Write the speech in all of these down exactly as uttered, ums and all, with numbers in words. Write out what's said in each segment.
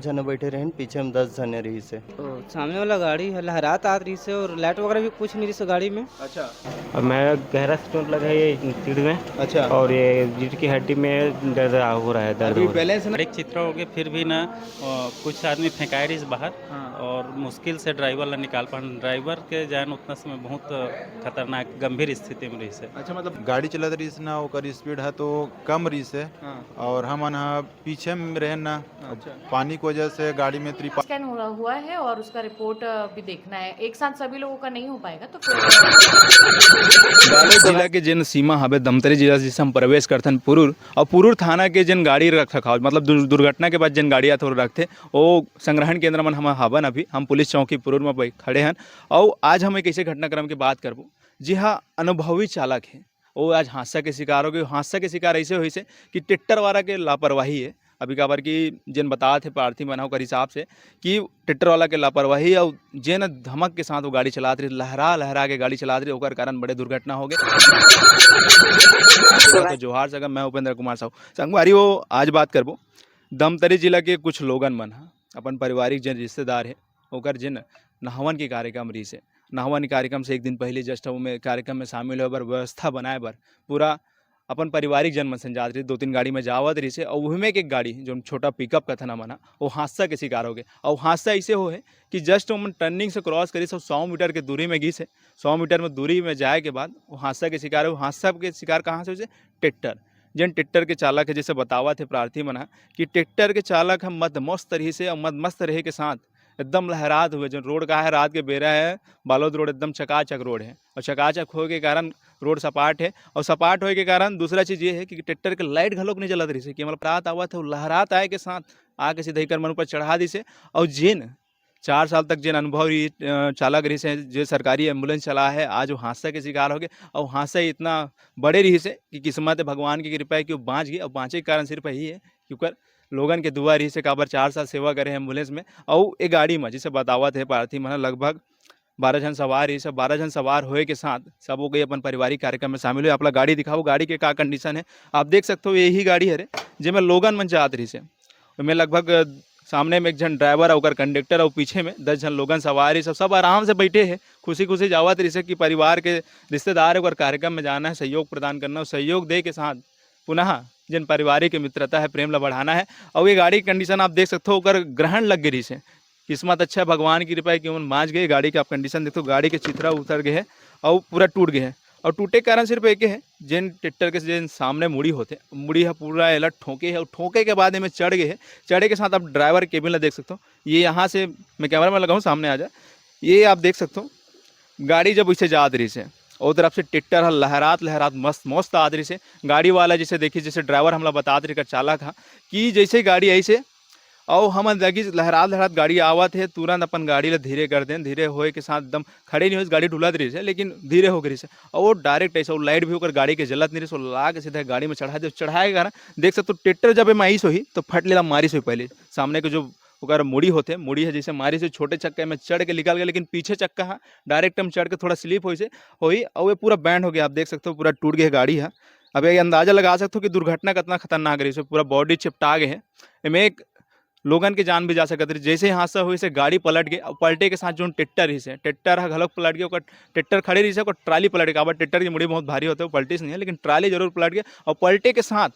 झन बैठे रहिन, पीछे में दस झने रहिस हे। तो सामने वाला गाड़ी ह लहरात आत रहिस हे और लाइट वगैरह भी कुछ नहीं रहिस हे गाड़ी में। अच्छा। और मैं गहरा से चोट लगा है ये रीढ़ में। अच्छा। और ये रीढ़ की हड्डी में दर्द आ- हो रहा है, दर्द अभी हो रहा है। बैलेंस ना। एक चित्र हो गए, फिर भी ना अ, कुछ आदमी फेंकाए रहिस बाहर हाँ। और मुश्किल से ड्राइवर ला निकाल पान। ड्राइवर के जान उतना समय बहुत खतरनाक गंभीर स्थिति में रहिस हे। अच्छा, मतलब गाड़ी चलत रहिस ना, ओकर स्पीड ह तो कम रहिस हे। हाँ। और हमन ह पीछे में रहेन ना, अच्छा। पानी की वजह से गाड़ी में त्रिपाल स्कैन हुआ हुआ है और उसका रिपोर्ट अभी देखना है। एक साथ सभी लोगों का नहीं हो पाएगा, तो फिर बालोद जिला के जेन सीमा हवे दमतरी जिला से, जिसे हम प्रवेश करथन पुरूर, और पुरूर थाना के जेन गाड़ी रख रखाव, मतलब दुर-, दुर्घटना के बाद जेन गाड़ी आथे रखथे, वो संग्रहण केंद्र मन हम हवन। अभी हम पुलिस चौकी पुरूर में बै- खड़े हन, और आज हम एक ऐसे घटनाक्रम की बात करबो, जी हाँ, अनुभवी चालक है, वो आज हादसा के शिकार हो गए। हादसा के शिकार ऐसे होइस हे कि ट्रैक्टर वाला के लापरवाही है। अभी काबर कि जेन बतात हे प्रार्थी मन ह ओकर हिसाब से कि ट्रैक्टर वाला के लापरवाही और जेन धमक के साथ वो गाड़ी चलात रही, लहरा लहरा के गाड़ी चलात रही, ओकर कारण बड़े दुर्घटना हो गए। तो जोहार संगम, मैं उपेंद्र कुमार साहू। संगवारी हो, आज बात करबो दमतरी जिला के कुछ लोगन मन ह, अपन पारिवारिक जेन रिश्तेदार है, ओकर जेन नहावन के कार्यक्रम रहिस हे, नहावन कार्यक्रम से एक दिन पहले जस्ट ओमे कार्यक्रम में शामिल होए बर व्यवस्था बनाए बर पूरा अपन पारिवारिक जन मन संग जात रहिस, दो तीन गाड़ी में जावत रहिस हे, और उहमे के गाड़ी, जो छोटा पिकअप कथन हमन ह, वो हादसा के शिकार हो गए। और हादसा ऐसे हो है कि जस्ट ओमन टर्निंग से क्रॉस करिस और सौ मीटर के दूरी में गिस हे। सौ मीटर में दूरी में जाए के बाद वो हादसा के शिकार हो। हादसा के शिकार कहाँ से होइस हे? ट्रैक्टर। जेन ट्रैक्टर के चालक है, जैसे बतावत हे प्रार्थी मन ह कि ट्रैक्टर के चालक ह मदमस्त रहिस हे और मदमस्त रहे के साथ एकदम लहरात हुए, जो रोड का है, रात के बेरा है, बालोद रोड एकदम चकाचक रोड है, और चकाचक होए के कारण रोड सपाट है, और सपाट होए के कारण दूसरा चीज़ ये है कि ट्रैक्टर के लाइट घलोक नहीं जलत रहिस हे, कि मतलब रात आवत है, वो लहरात आए के साथ आके सीधा एकर मन ऊपर चढ़ा दिस हे। और जेन चार साल तक जेन अनुभव रही, अ, चालक रहिस हे, जे सरकारी एम्बुलेंस चला है, आज वो हादसा के शिकार हो गए, और हादसा इतना बड़े रहिस हे कि किस्मत है, भगवान की कृपा है कि वो बाँच गए, और बाँचे के कारण सिर्फ यही है कि ओकर लोगन के दुआ रहिस हे, काबर चार साल सेवा करे हे एम्बुलेंस में। अउ ए गाड़ी म, जइसे बतावत हे प्रार्थी मन ह, लगभग बारह झन सवार रहिस हे। बारह झन सवार होए के साथ सबो कोई अपन पारिवारिक कार्यक्रम में शामिल होए। आप ला गाड़ी दिखाओ, गाड़ी के का कंडीशन हे, आप देख सकथो, यही गाड़ी हरे, जेमे लोगन मन जात रहिस हे। ओमे लगभग, अ, सामने में एक झन ड्राइवर अउ ओकर कंडक्टर अउ पीछे में दस झन लोगन सवार रहिस हे। सब आराम से बैठे हे, खुशी-खुशी जावत रहिस हे कि परिवार के रिश्तेदार ओकर कार्यक्रम में जाना हे, सहयोग प्रदान करना हे। सहयोग दे के साथ पुनः जेन पारिवारिक मित्रता हे, प्रेम ला बढ़ाना हे। अउ ये गाड़ी के कंडीशन आप देख सकथो, ओकर ग्रहण लग गे रहिस हे। किस्मत अच्छा हे, भगवान की कृपा हे कि ओमन बाँच गे। गाड़ी के आप कंडीशन देखथो, गाड़ी के चिथरा उतर गे हे अउ पूरा टूट गे हे। अउ टूटे के कारण सिर्फ एके हे, जेन ट्रैक्टर के जेन सामने मुड़ी होथे, मुड़ी ह पूरा एला ठोंके हे अउ ठोंके के बाद एमे चढ़ गे हे। चढ़े के साथ आप ड्राइवर केबिन ला देख सकथो, ये यहाँ से, मैं कैमरा में लगाऊँ, सामने आ जा, ये आप देख सकथो, गाड़ी जब वैसे जात रहिस हे, ओ तरफ से ट्रैक्टर ह लहरात लहरात मस्त मस्त आत रहिस हे। गाड़ी वाला जैसे देखिस, जैसे ड्राइवर हमला बतात रहिस, चालक ह, कि जैसे गाड़ी आइस हे, अउ हमन लगिस लहरात लहरात गाड़ी आवत हे, तुरंत अपन गाड़ी ला धीरे कर देन। धीरे होए के साथ एकदम खड़े नहीं होइस, गाड़ी डुलत रहिस हे, लेकिन धीरे हो गे रहिस हे। अउ वो डायरेक्ट ऐसे, वो लाइट भी ओकर गाड़ी के जलत नहीं रहिस, वो ला के सीधा गाड़ी में चढ़ा दे। चढ़ाए के कारण देख सकथो, ट्रैक्टर जब एमा आइस होही तो फट ले ला मारिस होही पहले, सामने के जो ओकर मुड़ी होथे, मुड़ी ह जैसे मारिस हे, छोटे चक्का में चढ़ के निकल गे, लेकिन पीछे चक्का ह डायरेक्ट में चढ़ के थोड़ा स्लिप होइस हे, होही, अउ ये पूरा बैंड हो गया। आप देख सकथो, पूरा टूट गया गाड़ी ह। अब ये अंदाजा लगा सकथो कि दुर्घटना कितना खतरनाक रहिस हे, पूरा बॉडी चिपटा गए हे। एमे एक लोगन के जान भी जा सकत रहिस। जैसे ही हादसा होइस हे, गाड़ी पलट गए, अउ पलटे के साथ जोन ट्रैक्टर रहिस हे, ट्रैक्टर ह घलोक पलट गए। ओकर ट्रैक्टर खड़े रहिस हे, ओकर ट्राली पलट गए। काबर, ट्रैक्टर की मुड़ी बहुत भारी होथे, वो पलटिस नहीं हे, लेकिन ट्राली जरूर पलट गए। अउ पलटे के साथ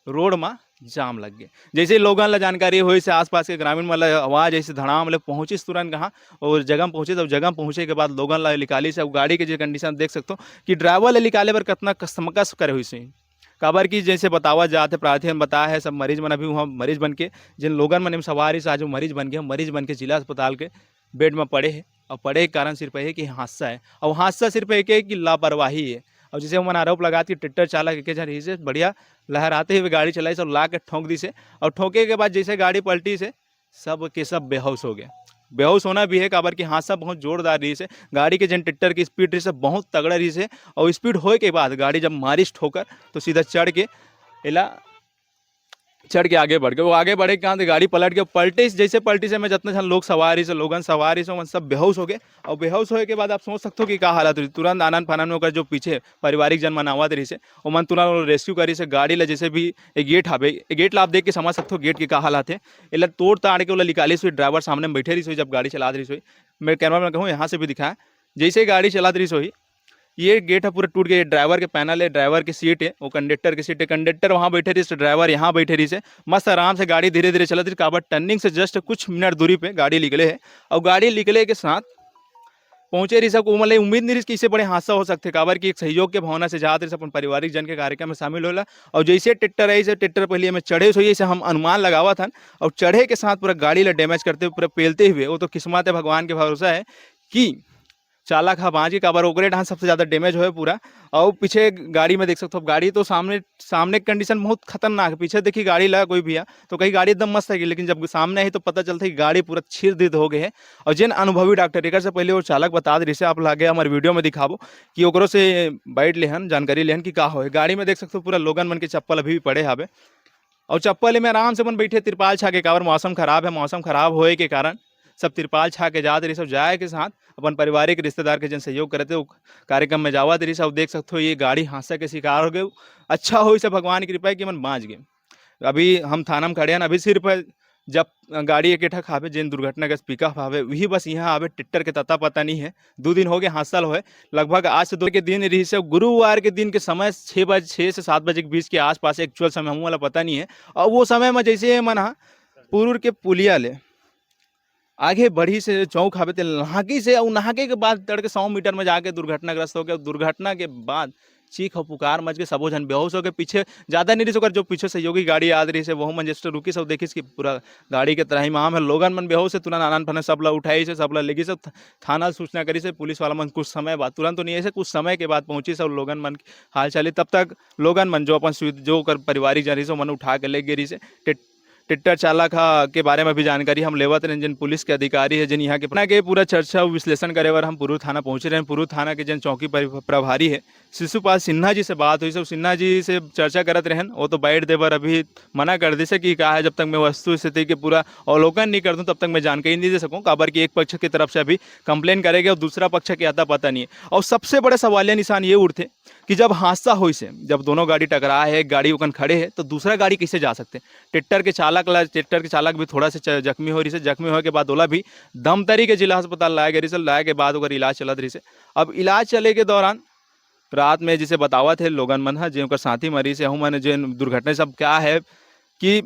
रोड म जाम लग गे। जैसे ही लोगन ला जानकारी होइस हे, आसपास के ग्रामीण मन ला आवाज आइस हे, धड़ाम ले पहुंचिस तुरंत कहाँ, अउ जगह में पहुंचिस। अउ जगह में पहुंचे के बाद लोगन ला निकालिस हे। अउ गाड़ी के जे कंडीशन देख सकथो कि ड्राइवर ला निकाले बर कितना कशमकश करे होइस हे। काबर कि जैसे बतावा जात हे, प्रार्थी मन बताए हे, सब मरीज मन अभी वहाँ मरीज बन के, जिन लोगन मन एम सवार रहिस, आज वो मरीज बन के, मरीज बन के जिला अस्पताल के बेड में पड़े हे। अउ पड़े के कारण सिर्फ ये हे कि हादसा हे, अउ हादसा सिर्फ एक हे कि लापरवाही हे। अउ जैसे हमन आरोप लगात कि ट्रैक्टर चालक एके झन रहिस हे, बढ़िया लहराते हुए गाड़ी चलाइस अउ ला के ठोंक दिस हे, अउ ठोंके के बाद जैसे गाड़ी पलटिस हे, सब के सब बेहोश हो गए। बेहोश होना भी हे, काबर कि हादसा बहुत जोरदार रहिस हे। गाड़ी के जेन ट्रैक्टर के स्पीड रहिस हे, बहुत तगड़ा रहिस हे, अउ स्पीड होए के बाद गाड़ी जब मारिस ठोकर, तो सीधा चढ़ के एला चढ़ के आगे बढ़ गए। वो आगे बढ़े के कारण गाड़ी पलट गए। पलटे, जैसे पलटी से मैं जितना झन लोग सवार रहिस, लोगन सवार रहिस, ओमन सब बेहोश हो गए। और बेहोश होए के बाद आप सोच सकते हो कि का हालत रही। तुरंत आनन फानन में ओकर जो पीछे पारिवारिक जन मन आवत रहिस हे, ओमन तुरंत रेस्क्यू करिस हे। गाड़ी ला जैसे भी, ये गेट हवे, ये गेट ला आप देख के समझ सकते हो गेट के का हालत हे। एला तोड़ ताड़ के ओला निकालिस हे। ड्राइवर सामने में बैठे रहिस हे जब गाड़ी चलात रहिस हे। मैं कैमरा मैन कहूँ यहाँ से भी दिखाएं, जैसे गाड़ी चलात रहिस हे, ये गेट ह पूरा टूट गया। ये ड्राइवर के पैनल है, ड्राइवर के सीट है, वो कंडक्टर के सीट है। कंडक्टर वहाँ बैठे रहिस, ड्राइवर यहाँ बैठे रहिस हे। मस्त आराम से गाड़ी धीरे धीरे चलत रहिस, काबर टर्निंग से जस्ट कुछ मिनट दूरी पे गाड़ी निकले है। और गाड़ी निकले के साथ पहुँचे रहिस, सबको मतलब उम्मीद नहीं रहिस कि इससे बड़े हादसा हो सकते, काबर कि एक सहयोग के भावना से जात रहिस, अपन पारिवारिक जन के कार्यक्रम में शामिल होला। और जैसे ट्रैक्टर आई से ट्रैक्टर पहले में चढ़े सोइए से हम अनुमान लगावत हन, और चढ़े के साथ पूरा गाड़ी ला डैमेज करते हुए, पूरा पेलते हुए, वो तो किस्मत है, भगवान के भरोसा है कि चालक ह बाँच गे, काबर ओकरे डहान सबसे ज़्यादा डैमेज होय पूरा। अउ पीछे गाड़ी में देख सकथो, गाड़ी तो सामने, सामने के कंडीशन बहुत खतरनाक है। पीछे देखी गाड़ी ला कोई भी है तो कहीं गाड़ी एकदम मस्त है, लेकिन जब सामने आई तो पता चलता है कि गाड़ी पूरा छीर दीद हो गए है। और जेन अनुभवी डॉक्टर, एकर से पहले वो चालक बता दे रहिस हे, आप लागे हमारे वीडियो में दिखाबो कि ओकरो से बैठ लेहन, जानकारी लेहन कि का होय। गाड़ी में देख सकथो पूरा लोगन मन के चप्पल अभी भी पड़े हावे। और चप्पल में आराम से अपन बैठे, तिरपाल छा के, काबर मौसम खराब है। मौसम खराब होए के कारण सब तिरपाल छा के जात रहिस, सब जाए के साथ अपन पारिवारिक रिश्तेदार के जन सहयोग करते वो कार्यक्रम में जावत रहिस। और देख सकते हो ये गाड़ी हादसा के शिकार हो गए। अच्छा होइस भगवान की कृपा है कि मन बाँच गए। अभी हम थाना में खड़े हैं, अभी सिर्फ जब गाड़ी एक ठक हावे, जेन दुर्घटनाग्रस्त पिकअप हावे, वही बस यहाँ आवे, ट्रैक्टर के तता पता नहीं है। दो दिन हो गए हादसा होए, लगभग आज से दो के दिन रहिस हे, गुरुवार के दिन के समय छः बजे, छः से सात बजे के बीच के आसपास, एक्चुअल समय हमू वाला पता नहीं है। और वो समय में जैसे ये मन हा पुरूर के पुलिया ले आगे बढ़िस हे चौक हावे ते नहाकिस हे, अउ नहाके के बाद तड़के सौ मीटर में जाके दुर्घटनाग्रस्त हो गया। दुर्घटना के बाद चीख और पुकार मच के सबो झन बेहोश हो गए। पीछे ज़्यादा नहीं रहिस ओकर, जो पीछे सहयोगी गाड़ी आत रहिस हे, वहू मन जस्ट रुकिस हे, देखिस कि पूरा गाड़ी के तराही में आम है। लोगन मन बेहोश हे, तुरंत आनन फानन सबला उठाइस हे, सबला लेगिस हे, थाना सूचना करिस हे। पुलिस वाला मन कुछ समय बाद, तुरंत तो नहीं, ऐसे कुछ समय के बाद पहुँचिस हे और लोगन मन के हाल चाल, तब तक लोगन मन जो अपन सुविध-, जो ओकर पारिवारिक जन रहिस हे, ओमन उठा के ले गे रहिस हे। टे-, ट्रैक्टर चालक ह, के बारे में भी जानकारी हम लेवत रहेन, जेन पुलिस के अधिकारी है, जेन यहाँ के घटना के पूरा चर्चा अउ विश्लेषण करे बर हम पुरूर थाना पहुँचे रहेन। पुरूर थाना के जेन चौकी पर-, प्रभारी है शिशुपाल सिन्हा जी से बात होइस, सिन्हा जी से चर्चा करत रहेन, वो तो बैठ दे बर अभी मना कर दिस हे कि का है, जब तक मैं वस्तु स्थिति के पूरा अवलोकन नहीं कर दूं, तब तक मैं जानकारी नहीं दे सकूं, काबर कि एक पक्ष की तरफ से अभी कंप्लेन करे गे और दूसरा पक्ष के अता पता नहीं है। और सबसे बड़ा सवालिया निशान ये उठथे कि जब हादसा होइस हे, जब दोनों गाड़ी टकराए हे, एक गाड़ी ओकन खड़े हे, तो दूसरा गाड़ी कैसे जा सकथे? ट्रैक्टर के चालक ला, ट्रैक्टर के चालक भी थोड़ा से च-, जख्मी हो रहिस हे, जख्मी होए के बाद ओला भी धमतरी के जिला अस्पताल लाए गे रहिस हे, लाए के बाद ओकर इलाज चलत रहिस हे। अब इलाज चले के दौरान रात में जैसे बतावत हे लोगन मन ह, जे ओकर साथी मरिस हे, हूँ मन जे दुर्घटना सब क्या है कि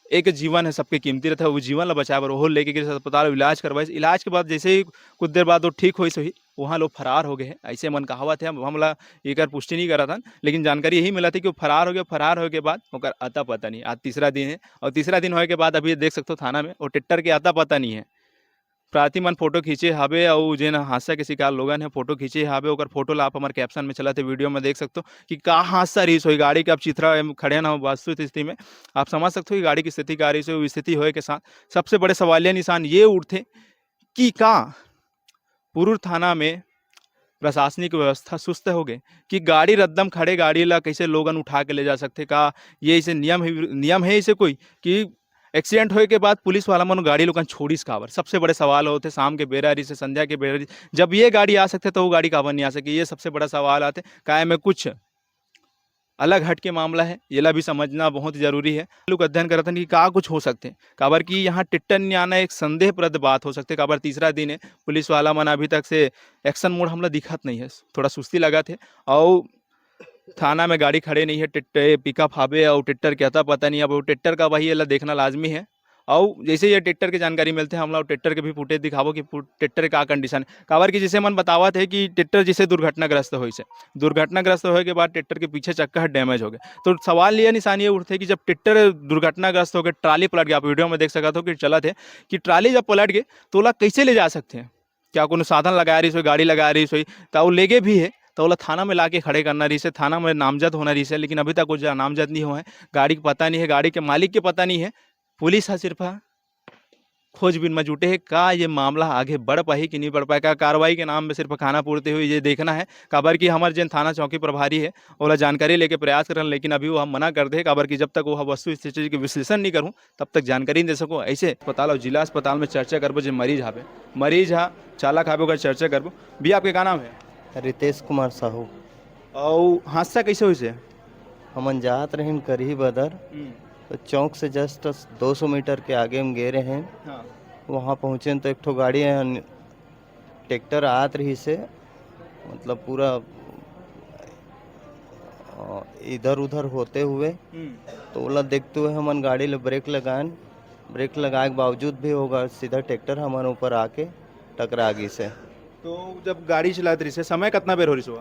एक जीवन है सबके कीमती रहता है, वो जीवन ला बचाए बर ओहो लेके गे रहिस अस्पताल, इलाज करवाइस। इलाज के बाद जैसे ही कुछ देर बाद वो ठीक होइस होही, वहाँ लोग फरार हो गए हैं, ऐसे मन कहावत है। अब हमला एकर पुष्टि नहीं करत हन, लेकिन जानकारी यही मिला थी कि वो फरार हो गए। फरार होए के बाद ओकर अता पता नहीं। आज तीसरा दिन है और तीसरा दिन होए के बाद अभी देख सकते हो थाना में वो ट्रैक्टर के अता पता नहीं है। प्रार्थी मन फोटो खींचे हावे अउ जेन हादसा के शिकार लोगन हे फोटो खींचे हावे, ओकर फोटो ला आप हमर कैप्शन में चलत हे वीडियो में देख सकते हो कि का हादसा रहिस होही। गाड़ी के आप चित्रा खड़े ना वास्तु स्थिति में आप समझ सकते हो कि गाड़ी की स्थिति का रहिस होही। स्थिति होए के साथ सबसे बड़े सवालिया निशान ये उठथे कि का पुरूर थाना में प्रशासनिक व्यवस्था सुस्त हो गए कि गाड़ी रद्दम खड़े गाड़ी ला कैसे लोगन उठा के ले जा सकथे? का ये ऐसे नियम है, नियम है ऐसे कोई कि एक्सीडेंट होए के बाद पुलिस वाला मन गाड़ी लोगन छोड़िस काबर? सबसे बड़े सवाल होथे। शाम के बेरा रहिस हे, संध्या के बेरा रहिस हे, जब ये गाड़ी आ सकथे तो वो गाड़ी काबर नहीं आ सके? ये सबसे बड़ा सवाल आथे। का एमे कुछ अलग हट के मामला है, येला भी समझना बहुत जरूरी है। लोग अध्ययन करत हन कि का कुछ हो सकथे, काबर कि यहाँ ट्रैक्टर नहीं आना एक संदेहप्रद बात हो सकथे। काबर तीसरा दिन है, पुलिस वाला मन अभी तक से एक्शन मोड हमला दिखत नहीं है, थोड़ा सुस्ती लगत है। और थाना में गाड़ी खड़े नहीं है, ट्रैक्टर, पिकअप हावे और ट्रैक्टर के अता पता नहीं। अब वो ट्रैक्टर का वही, एला देखना लाजमी है। और जैसे ये ट्रैक्टर के जानकारी मिलथे, हमला ट्रैक्टर के भी फुटेज दिखाबो कि फु-, ट्रैक्टर का कंडीशन है। काबर कि जैसे मन बतावत है कि ट्रैक्टर जैसे दुर्घटनाग्रस्त होइस हे, दुर्घटनाग्रस्त होए के बाद ट्रैक्टर के पीछे चक्का डैमेज हो गया। तो सवाल ये निशान ये उठथे कि जब ट्रैक्टर दुर्घटनाग्रस्त होकर ट्राली पलट गया, आप वीडियो में देख सकत हो कि चलत है, कि ट्राली जब पलट गए तो ओला कैसे ले जा सकथे? क्या कोनो साधन लगाए रहिस होही, गाड़ी लगाए रहिस होही, त वो लेगे भी है, त ओला थाना में लाके खड़े करना रहिस हे, थाना में नामजद होना रहिस हे, लेकिन अभी तक वो जा-, नामजद नहीं हुआ है। गाड़ी के पता नहीं है, गाड़ी के मालिक के पता नहीं है। पुलिस ह सिर्फ ह खोजबीन में जुटे हे। का ये मामला आगे बढ़ पाही कि नहीं बढ़ पाही, का कार्रवाई के नाम में सिर्फ खाना पूर्ति होही, ये देखना हे। काबर कि हमर जेन थाना चौकी प्रभारी हे, ओला जानकारी लेके प्रयास करन, लेकिन अभी वो ह मना कर दे, काबर कि जब तक वो ह वस्तु स्थिति के विश्लेषण नहीं करहूँ, तब तक जानकारी नहीं दे सकूँ। ऐसे अस्पताल और जिला अस्पताल में चर्चा करबो, जे मरीज हावे, मरीज हा चालक हावे, ओकर चर्चा करबो। भैया, आपके का नाम हे? रितेश कुमार साहू। अउ हादसा कैसे होइसे? हमन जात रहेन करही बदर, हम्म। तो चौक से just दो सौ मीटर के आगे हम गे रहेन। हाँ। वहाँ पहुँचेन तो एक ठो गाड़ी अन-, ट्रैक्टर आत रहिसे, मतलब पूरा, अ, इधर उधर होते हुए, हम्म। तो ओला देखते हुए हमन गाड़ी ले ब्रेक लगाएन। ब्रेक लगाए के बावजूद भी ओकर सीधा ट्रैक्टर हमन ऊपर आके टकरा गिसे। तो जब गाड़ी चलात रहिसे, समय कतना बेर हो रहिस होही?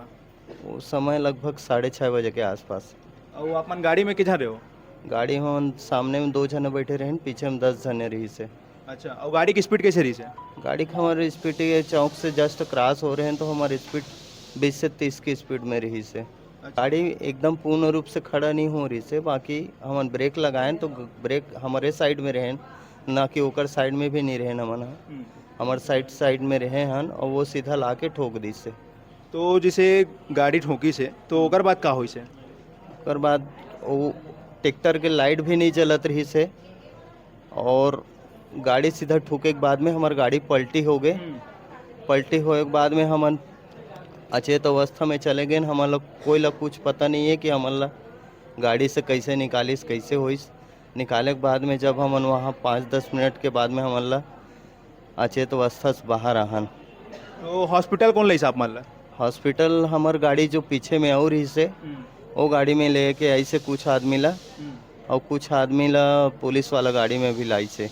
वो समय लगभग साढ़े छः बजे के आसपास। अउ आप मन गाड़ी में के झन रहे हो? गाड़ी में सामने में दो झने बैठे रहेन, पीछे में दस झने रहिसे। अच्छा, अउ गाड़ी की स्पीड कैसे रहिसे? गाड़ी के हमर स्पीड ये चौक से just क्रॉस हो रहेन, तो हमर स्पीड बीस से तीस की स्पीड में रहिसे। अच्छा। गाड़ी एकदम पूर्ण रूप से खड़ा नहीं हो रहिसे, बाकी हमन ब्रेक लगाएन तो ग-, ब्रेक हमरे साइड में रहेन, ना कि ओकर साइड में भी नहीं रहेन हमन ह। हम्म। हमर साइड, साइड में रहे हन और वो सीधा ला के ठोक दिसे। तो जैसे गाड़ी ठोंकिसे, तो ओकर बाद का होइसे? ओकर बाद वो ट्रैक्टर के लाइट भी नहीं जलत रहिसे और गाड़ी सीधा ठुके के बाद में हमर गाड़ी पलटी हो गे। हम्म। पलटी होए के बाद में हमन अचेत अवस्था में चले गेन। हमन ला कोई ला कुछ पता नहीं है कि हमन ला गाड़ी से कैसे निकालिस, कैसे होइस। निकाले के बाद में जब हमन वहाँ पाँच दस मिनट के बाद में हमन ला अचेत अवस्था से बाहर आहन। तो हॉस्पिटल कौन लइस आप मन ला? हॉस्पिटल हमर गाड़ी जो पीछे में और ही से, हम्म। वो गाड़ी में लेके आइसे कुछ आदमी ला, हम्म। और कुछ आदमी ला पुलिस वाला गाड़ी में भी लाइसे।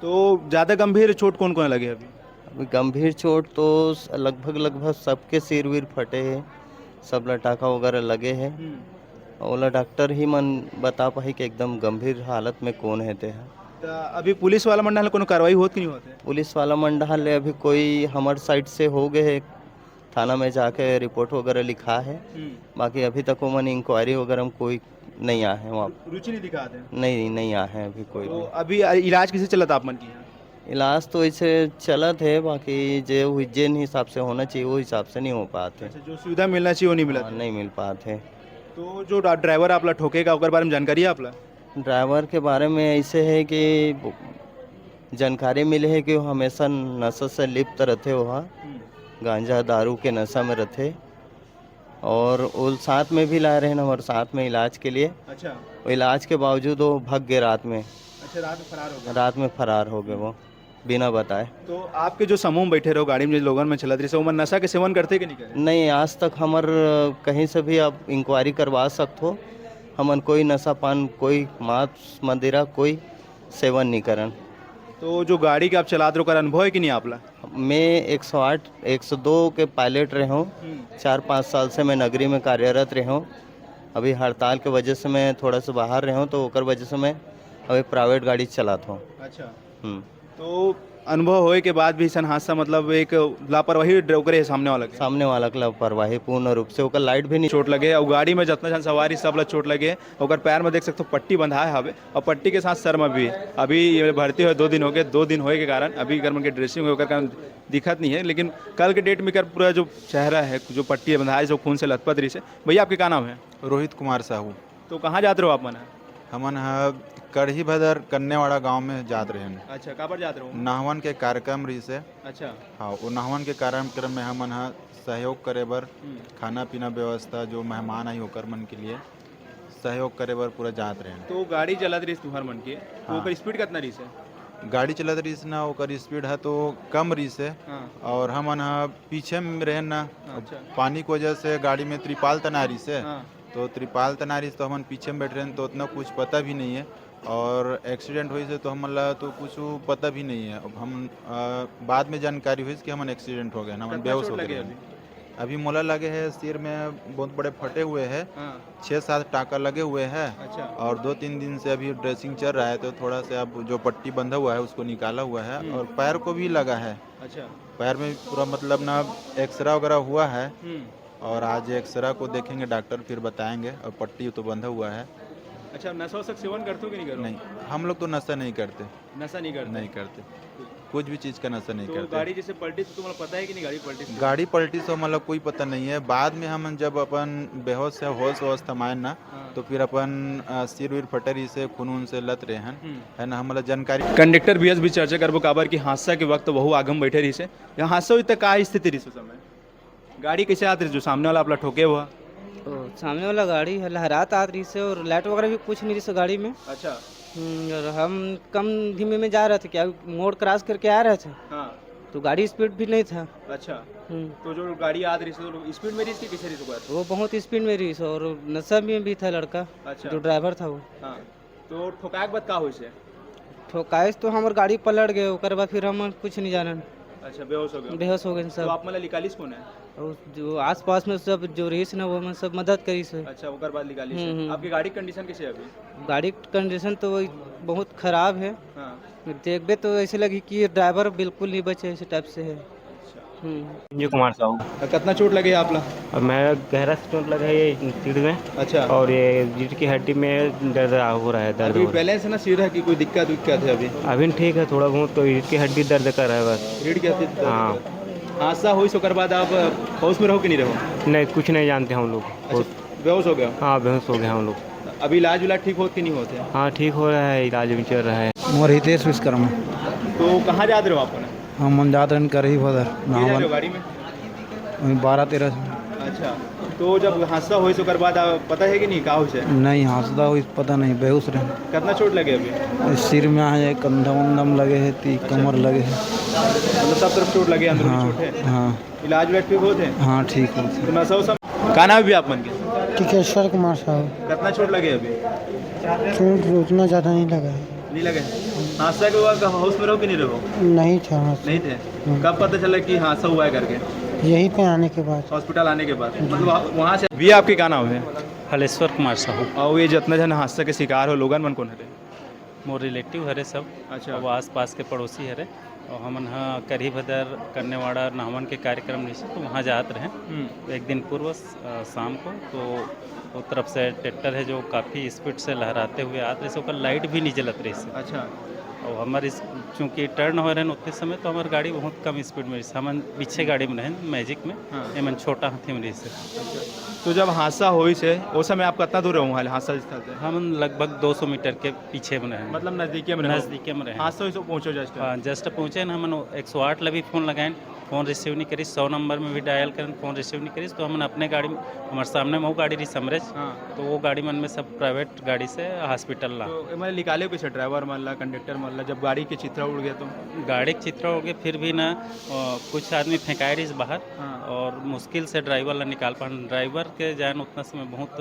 तो ज़्यादा गंभीर चोट कौन कौन लगे अभी? अभी गंभीर चोट तो स-, लगभग, लगभग सबके सिर वीर फटे हे, सब ला टाका वगैरह लगे हे। हम्म। ओला डॉक्टर ही मन बता पाही कि एकदम गंभीर हालत में कौन हे ते ह। त अभी पुलिस वाला मन डहार ले कोनो कार्रवाई होत कि नहीं होत हे? पुलिस वाला मन डहार ले अभी कोई हमर साइड से हो गए हे, थाना में जाके रिपोर्ट वगैरह लिखा है। हम्म। बाकी अभी तक ओमन इंक्वायरी वगैरह में कोई नहीं आए हैं वहाँ। रुचि नहीं दिखाते हैं? नहीं, नहीं आए हैं अभी कोई तो भी। अभी इलाज कैसे चलत आप मन के यहाँ? इलाज तो ऐसे चलत है, बाकी जे हुई, जेन हिसाब से होना चाहिए, वो हिसाब से नहीं हो पाते। अच्छा, जो सुविधा मिलना चाहिए, वो नहीं मिलत हाँ, है। नहीं मिल पाते। तो जो डा-, ड्राइवर आप ला ठोकेगा, ओकर बारे में जानकारी है आप ला? ड्राइवर के बारे में ऐसे है कि वो जानकारी मिले है कि वो हमेशा नशा से लिप्त रहते हो, हाँ। हम्म। गांजा, दारू के नशा में रहते। और वो साथ में भी लाए रहे हमारे साथ में इलाज के लिए। अच्छा। वो इलाज के बावजूद वो भाग गए रात में। अच्छा, रात में फरार हो गए। रात में फरार हो गए वो, बिना बताए। तो आपके जो समूह में बैठे रहो, गाड़ी में जो लोगन में चलत रही, ओमन नशा के सेवन करते कि नहीं करे? नहीं, आज तक हमर कहीं से भी आप इंक्वायरी करवा सकत हो, हमन कोई नशा पान, कोई मांस मदिरा, कोई सेवन नहीं करन। तो जो गाड़ी के आप चलात रहो, ओकर अनुभव है कि नहीं आप ला? मैं एक सौ आठ, एक सौ दो के पायलट रहे हूँ। हम्म। चार पाँच साल से मैं नगरी में कार्यरत रहे हूँ। अभी हड़ताल के वजह से मैं थोड़ा सा बाहर रहे हूँ, तो ओकर वजह से मैं अभी प्राइवेट गाड़ी चलात हूँ। अच्छा। हम्म। तो अनुभव होए के बाद भी ऐसन हादसा, मतलब एक लापरवाही ड्र-, ओकरे सामने वाला के? सामने वाला के लापरवाही पूर्ण रूप से, ओकर लाइट भी नहीं। चोट लगे और गाड़ी में जितना जन सवारी सब ला चोट लगे। ओकर पैर में देख सकते हो पट्टी बंधाए हवे और पट्टी के साथ सर में भी। अभी ये भर्ती हुए दो दिन हो गए, दो दिन होए के कारण अभी एकर मन के ड्रेसिंग होए ओकर कारण दिखत नहीं है, लेकिन कल के डेट में एकर पूरा जो चेहरा है, जो पट्टी बंधाए, जो खून से लथपथ रही से। भैया, आपके का नाम है? रोहित कुमार साहू। तो कहाँ जात रहो आप मन ह? हमन ह कड़ही भदर कन्नेवाड़ा गांव में जात रहेन। अच्छा, काबर जात रहो? नहवन के कार्यक्रम रहिस हे। अच्छा। हाँ, वो नहवन के कार्यक्रम में हमन ह सहयोग करे बर हम्म। खाना पीना व्यवस्था, जो मेहमान आई ओकर मन के लिए सहयोग करे बर पूरा जात रहेन। तो गाड़ी चलत रहिस तुहर मन के, तो हाँ। ओकर स्पीड कितना रहिस हे? गाड़ी चलत रहिस ना, ओकर स्पीड ह तो कम रहिस हे। हाँ। और हमन ह पीछे में रहेन ना, अच्छा। पानी के वजह से गाड़ी में त्रिपाल तना रहिस हे। हाँ। तो त्रिपाल तना रहिस, तो हमन पीछे में बैठ रहेन, तो उतना कुछ पता भी नहीं है। और एक्सीडेंट होइस हे, तो हमन ला तो कुछ पता भी नहीं है। अब हम, अ, बाद में जानकारी होइस कि हमन एक्सीडेंट हो गए, हमन कितना बेहोश चोट हो गए लगे रहेन। अभी? अभी मोला लगे है, सिर में बहुत बड़े फटे हुए हैं, हाँ। छः सात टाका लगे हुए हैं। अच्छा। और दो तीन दिन से अभी ड्रेसिंग चल रहा है, तो थोड़ा सा अब जो पट्टी बंधा हुआ है, उसको निकाला हुआ है। हम्म। और पैर को भी लगा है। अच्छा। पैर में पूरा, मतलब ना, एक्सरा वगैरह हुआ है। हम्म। और आज एक्सरा को देखेंगे डॉक्टर, फिर बताएंगे। और पट्टी तो बंधा हुआ है। अच्छा, नशा वशा के सेवन करते हो कि नहीं करो? नहीं, हम लोग तो नशा नहीं करते। नशा नहीं करते? नहीं करते, कुछ भी चीज़ का नशा नहीं तो करते। गाड़ी जैसे पलटी तो तुम्हें पता है कि नहीं, गाड़ी पलटी से? गाड़ी पलटी से मतलब कोई पता नहीं है। बाद में हम जब अपन बेहोश से होश वोश थमाए ना, हाँ। तो फिर अपन अ, सिर उर फटरी से खून उन से लत रहे हैं, हम्म। है ना, हमला जानकारी। कंडक्टर भैया से भी चर्चा करबो, काबर कि हादसा के वक्त वहू आगम बैठे रहिस हे। यहाँ हादसा होइस त का स्थिति रहिस उस समय? गाड़ी कैसे आत रहिस जो सामने वाला आपला ठोके हुआ? तो सामने वाला गाड़ी है, लहरात आत रहिस हे और लाइट वगैरह भी कुछ नहीं रहिस हे गाड़ी में। अच्छा। हम्म, और हम कम धीमे में जा रहे थे, क्या मोड़ क्रॉस करके आ रहे थे, हाँ। तो गाड़ी स्पीड भी नहीं था। अच्छा। हम्म। तो जो गाड़ी आत रहिस हे, तो स्पीड में रहिस कि कैसे रहिस ओकर? वो बहुत स्पीड में रहिस हे और नशा में भी था लड़का, अच्छा। जो ड्राइवर था वो। हाँ। तो ठोकाए के बाद का होइस हे? ठोकाइस तो हमर गाड़ी पलट गए, ओकर बाद फिर हम कुछ नहीं जानन, अच्छा, बेहोश हो गए। बेहोश हो गए तो सब। आप मन ला निकालिस कोन हे? और जो आसपास में सब जो रहिस ना, वो मन सब मदद करिस हे। अच्छा, ओकर बाद निकालिस हे। हम्म, हम्म। आपके गाड़ी के कंडीशन कैसे हे अभी? गाड़ी के कंडीशन तो वही बहुत खराब है, हाँ। देखबे तो ऐसे लगी कि ड्राइवर बिल्कुल नहीं बचे, ऐसे टाइप से है। अच्छा। हम्म। संजय कुमार साहू। तो कितना चोट लगे आपला? और मैं गहरा से चोट लगा है ये रीढ़ में। अच्छा। और ये रीढ़ की हड्डी में दर्द आ- हो रहा है, दर्द अभी हो रहा है। बैलेंस है ना सीधा कि कोई दिक्कत विक्कत है अभी? अभी ठीक है, थोड़ा बहुत तो रीढ़ की हड्डी दर्द कर रहा है बस। रीढ़ की हड्डी दर्द हाँ। कर रहा है। हादसा होइस ओकर बाद आप होश में रहो कि नहीं रहो? नहीं, कुछ नहीं जानते हम लोग। अच्छा, बेहोश हो गया। हाँ, बेहोश हो गए हम लोग। अभी इलाज उलाज ठीक होत कि नहीं होत हे? हाँ, ठीक हो रहा है, इलाज भी चल रहा है। मोर हितेश विश्वकर्मा। तो कहाँ जात रहे हो आप? हम मन जात रहन करही भदर कितने जा रहे हो गाड़ी में? वही बारह तेरह। अच्छा, तो जब हादसा होइस ओकर बाद आप पता है कि नहीं का होइस हे? नहीं, हादसा होइस पता नहीं, बेहोश रहे। कितना चोट लगे अभी? सिर में आहे, कंधा उंधा में लगे है, ती कमर लगे है। मतलब सब तरफ चोट लगे, अंदरूनी हाँ, चोट है? हाँ, इलाज उलाज ठीक होत हे? हाँ, ठीक हो। तो नशा वशा, का नाम है भैया आप मन के? टिकेश्वर कुमार साहू। कितना चोट लगे अभी? चोट उतना ज़्यादा नहीं लगा है। नहीं लगे। हादसा के बाद होश में रहो कि नहीं रहो? नहीं था वहाँ से। नहीं थे। कब पता चला कि हादसा हुआ है करके? यहीं पे आने के बाद। हॉस्पिटल आने के बाद, मतलब आप वहाँ से। भैया आपके का नाम है? हलेश्वर कुमार साहू। और ये जितना जन हादसा के शिकार हो, लोगन मन कौन हरे? मोर रिलेटिव हरे सब। अच्छा। अब आसपास के पड़ोसी हरे। और हमन ह करही भदर कन्यावाड़ा नहवन के कार्यक्रम रहिस, तो वहाँ जात रहे हम्म। एक दिन पूर्व, अ, शाम को। तो वो तरफ से ट्रैक्टर है जो काफ़ी स्पीड से लहराते हुए आत रहिस, ओकर लाइट भी नहीं जलत रहिस। अच्छा। और हमारे इस, चूँकि टर्न हो रहे हैं उतने समय, तो हमारी गाड़ी बहुत कम स्पीड में रहिस। हमन पीछे गाड़ी में रहे, मैजिक में, हाँ। एमन छोटा हाथी में रहिस। तो जब हादसा होइस हे, उस समय आप कितना दूर रहो हादसा स्थल से? हम लगभग दो सौ मीटर के पीछे में रहे। मतलब नजदीके में रहो? नजदीके में रहे। हादसा होइस पहुँचो जस्ट? हाँ, जस्ट पहुँचे न, हमन एक सौ आठ ला भी फ़ोन लगाएन, फ़ोन रिसीव नहीं करिस। सौ नंबर में भी डायल करन, फ़ोन रिसीव नहीं करिस। तो हमन अपने गाड़ी में, हमारे सामने में वो गाड़ी रही समरेज, हाँ। तो वो गाड़ी मन में सब प्राइवेट गाड़ी से हॉस्पिटल ला। तो एमा निकाले कैसे ड्राइवर मन ला, कंडक्टर मन ला, जब गाड़ी के चित्रा उड़ गया तो? गाड़ी के चित्रा उड़ गए, फिर भी ना, अ, कुछ आदमी फेंकाए रहिस बाहर हाँ। और मुश्किल से ड्राइवर ला निकाल पान। ड्राइवर के जान उतना समय बहुत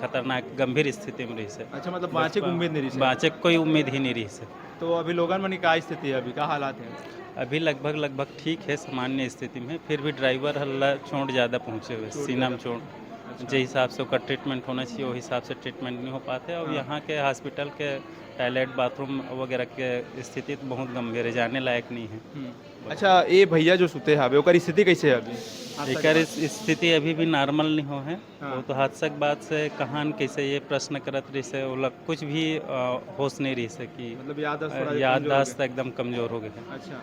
खतरनाक गंभीर स्थिति में रहिस हे। अच्छा, मतलब बाँचे के उम्मीद नहीं रहिस हे? बाँचे के कोई उम्मीद ही नहीं रहिस हे। तो अभी लोगन मन की का स्थिति है, अभी का हालात है? अभी लगभग, लगभग ठीक है, सामान्य स्थिति में। फिर भी ड्राइवर हल्ला चोट ज़्यादा पहुँचे हुए, चोट सीना में ज़्यादा। चोट। अच्छा। जे हिसाब से ओकर ट्रीटमेंट होना चाहिए, वो हिसाब से ट्रीटमेंट नहीं हो पाते। और हाँ। यहाँ के हॉस्पिटल के टॉयलेट, बाथरूम वगैरह के स्थिति तो बहुत गंभीर है, जाने लायक नहीं है। हम्म। अच्छा, ये भैया जो सुते हवे, ओकर स्थिति कैसे है अभी? हादसा के एकर बाद? इस-, स्थिति अभी भी नॉर्मल नहीं हो है। हाँ। वो तो हादसा के बाद से कहाँ न कैसे ये प्रश्न करत रहिस हे, ओला कुछ भी, अ, होश नहीं रहिस हे कि, मतलब याददाश्त थोड़ा अ, कमजोर हो याददाश्त गया। एकदम कमजोर हो गए हैं। अच्छा,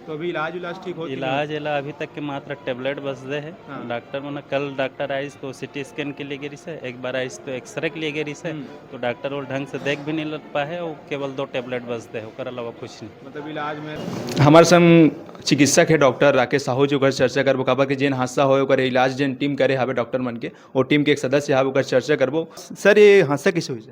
तो अभी इलाज उलाज ठीक होत कि नहीं इलाज होत? एला अभी तक के मात्र टेबलेट बस दे है। हाँ। डॉक्टर मन कल डॉक्टर आइस तो सीटी स्कैन के लिए गे रहिस हे, एक बार आइस तो एक्सरे के लिए गे रहिस हे, हम्म। तो डॉक्टर वो ढंग से देख भी नहीं लग पाए, वो केवल दो टेबलेट बस दे, ओकर अलावा कुछ नहीं। मतलब इलाज में हमारे संग चिकित्सक है डॉक्टर राकेश साहू जी, ओकर चर्चा करबो, काबर के जेन हादसा होय ओकर इलाज जेन टीम करे हावे डॉक्टर मन के, वो टीम के एक सदस्य हावे, ओकर चर्चा करबो। सर, ये हादसा कैसे हुई?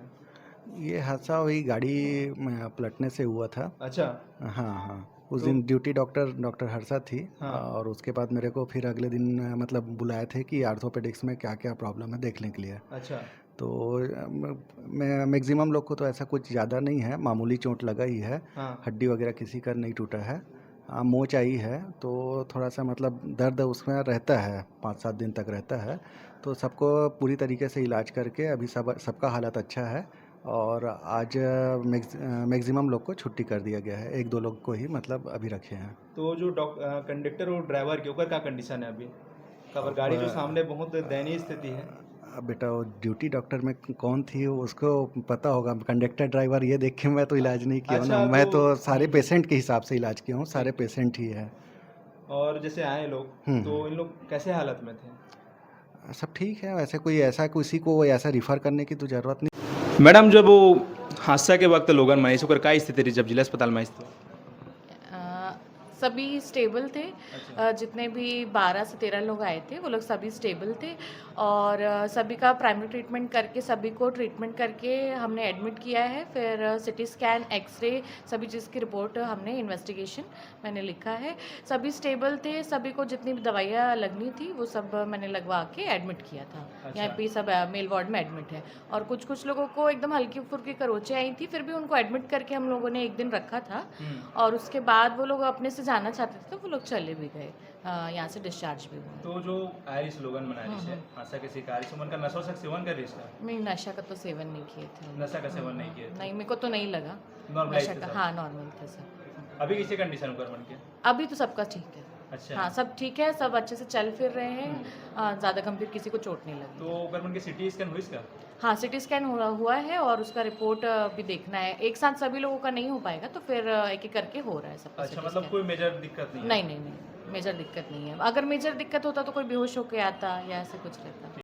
ये हादसा वही गाड़ी में पलटने से हुआ था। अच्छा। हाँ, हाँ। उस तो दिन ड्यूटी डॉक्टर डॉक्टर हर्षा थी। हाँ। और उसके बाद मेरे को फिर अगले दिन, मतलब, बुलाए थे कि आर्थोपेडिक्स में क्या क्या प्रॉब्लम है देखने के लिए। अच्छा। तो अ, म-, मैं मैक्सिमम लोग को तो ऐसा कुछ ज़्यादा नहीं है, मामूली चोट लगा ही है। हाँ। हड्डी वगैरह किसी का नहीं टूटा है। हाँ, मोच आई है, तो थोड़ा सा, मतलब, दर्द उसमें रहता है, पाँच सात दिन तक रहता है। तो सबको पूरी तरीके से इलाज करके अभी सब, सबका हालत अच्छा है। और आज मैक्स-, मैक्सिमम लोग को छुट्टी कर दिया गया है, एक दो लोग को ही, मतलब, अभी रखे हैं। तो जो डॉक-, अ, कंडक्टर और ड्राइवर के, ओकर का कंडीशन है अभी? काबर गाड़ी जो सामने बहुत दयनीय स्थिति है। बेटा, वो ड्यूटी डॉक्टर में कौन थी, उसको पता होगा। कंडक्टर ड्राइवर, ये देख के मैं तो इलाज नहीं किया हूँ अच्छा, ना, मैं तो तो सारे हम्म। पेशेंट के हिसाब से इलाज किया हूँ, सारे पेशेंट ही है। और जैसे आए लोग, हम्म, तो हम्म। इन लोग कैसे हालत में थे? सब ठीक है, वैसे कोई ऐसा, किसी को ऐसा रिफ़र करने की तो ज़रूरत नहीं। मैडम, जब वो हादसा के वक्त लोगन में आइस, ओकर का स्थिति रही जब जिला अस्पताल में आइस तो? अ, सभी स्टेबल थे। अच्छा। अ, जितने भी बारह से तेरह लोग आए थे, वो लोग सभी स्टेबल थे और अ, सभी का प्राइमरी ट्रीटमेंट करके, सभी को ट्रीटमेंट करके हमने एडमिट किया है। फिर सीटी स्कैन, एक्सरे, सभी चीज़ की रिपोर्ट, हमने इन्वेस्टिगेशन, मैंने लिखा है। सभी स्टेबल थे, सभी को जितनी भी दवाइयाँ लगनी थी, वो सब मैंने लगवा के एडमिट किया था। अच्छा। यहाँ पे सब अ, मेल वार्ड में एडमिट है। और कुछ कुछ लोगों को एकदम हल्की फुल्की खरोचें आई थी, फिर भी उनको एडमिट करके हम लोगों ने एक दिन रखा था। हम्म। और उसके बाद वो लोग अपने से जाना चाहते थे, तो वो लोग चले भी गए, अ, यहाँ से डिस्चार्ज भी हुए। तो जो आइस लोगन मन आइस हम्म, है, हम्म। हादसा के शिकार आइस, उमन का नशा वशा सेवन कर रही इसका? नहीं, नशा का तो सेवन नहीं किए थे। नशा का सेवन नहीं किए थे। नहीं, मेरे को तो नहीं लगा। Normalize नशा थे का, सब? हाँ, नॉर्मल थे सब। अभी कैसे कंडीशन ओकर मन के? अभी तो सबका ठीक है। अच्छा। हाँ, सब ठीक है, सब अच्छे से चल फिर रहे हैं। हम्म। अ, ज़्यादा गंभीर किसी को चोट नहीं लगी। तो ओकर मन के सीटी स्कैन हुई इसका? हाँ, सीटी स्कैन हुआ, हुआ है और उसका रिपोर्ट अभी देखना है। एक साथ सभी लोगों का नहीं हो पाएगा, तो फिर अ, एक एक करके हो रहा है सबका अच्छा, सीटी मतलब स्कैन। कोई मेजर दिक्कत नहीं है? नहीं, नहीं, नहीं, मेजर दिक्कत नहीं है। अगर मेजर दिक्कत होता तो कोई बेहोश होके आता या ऐसे कुछ रहता।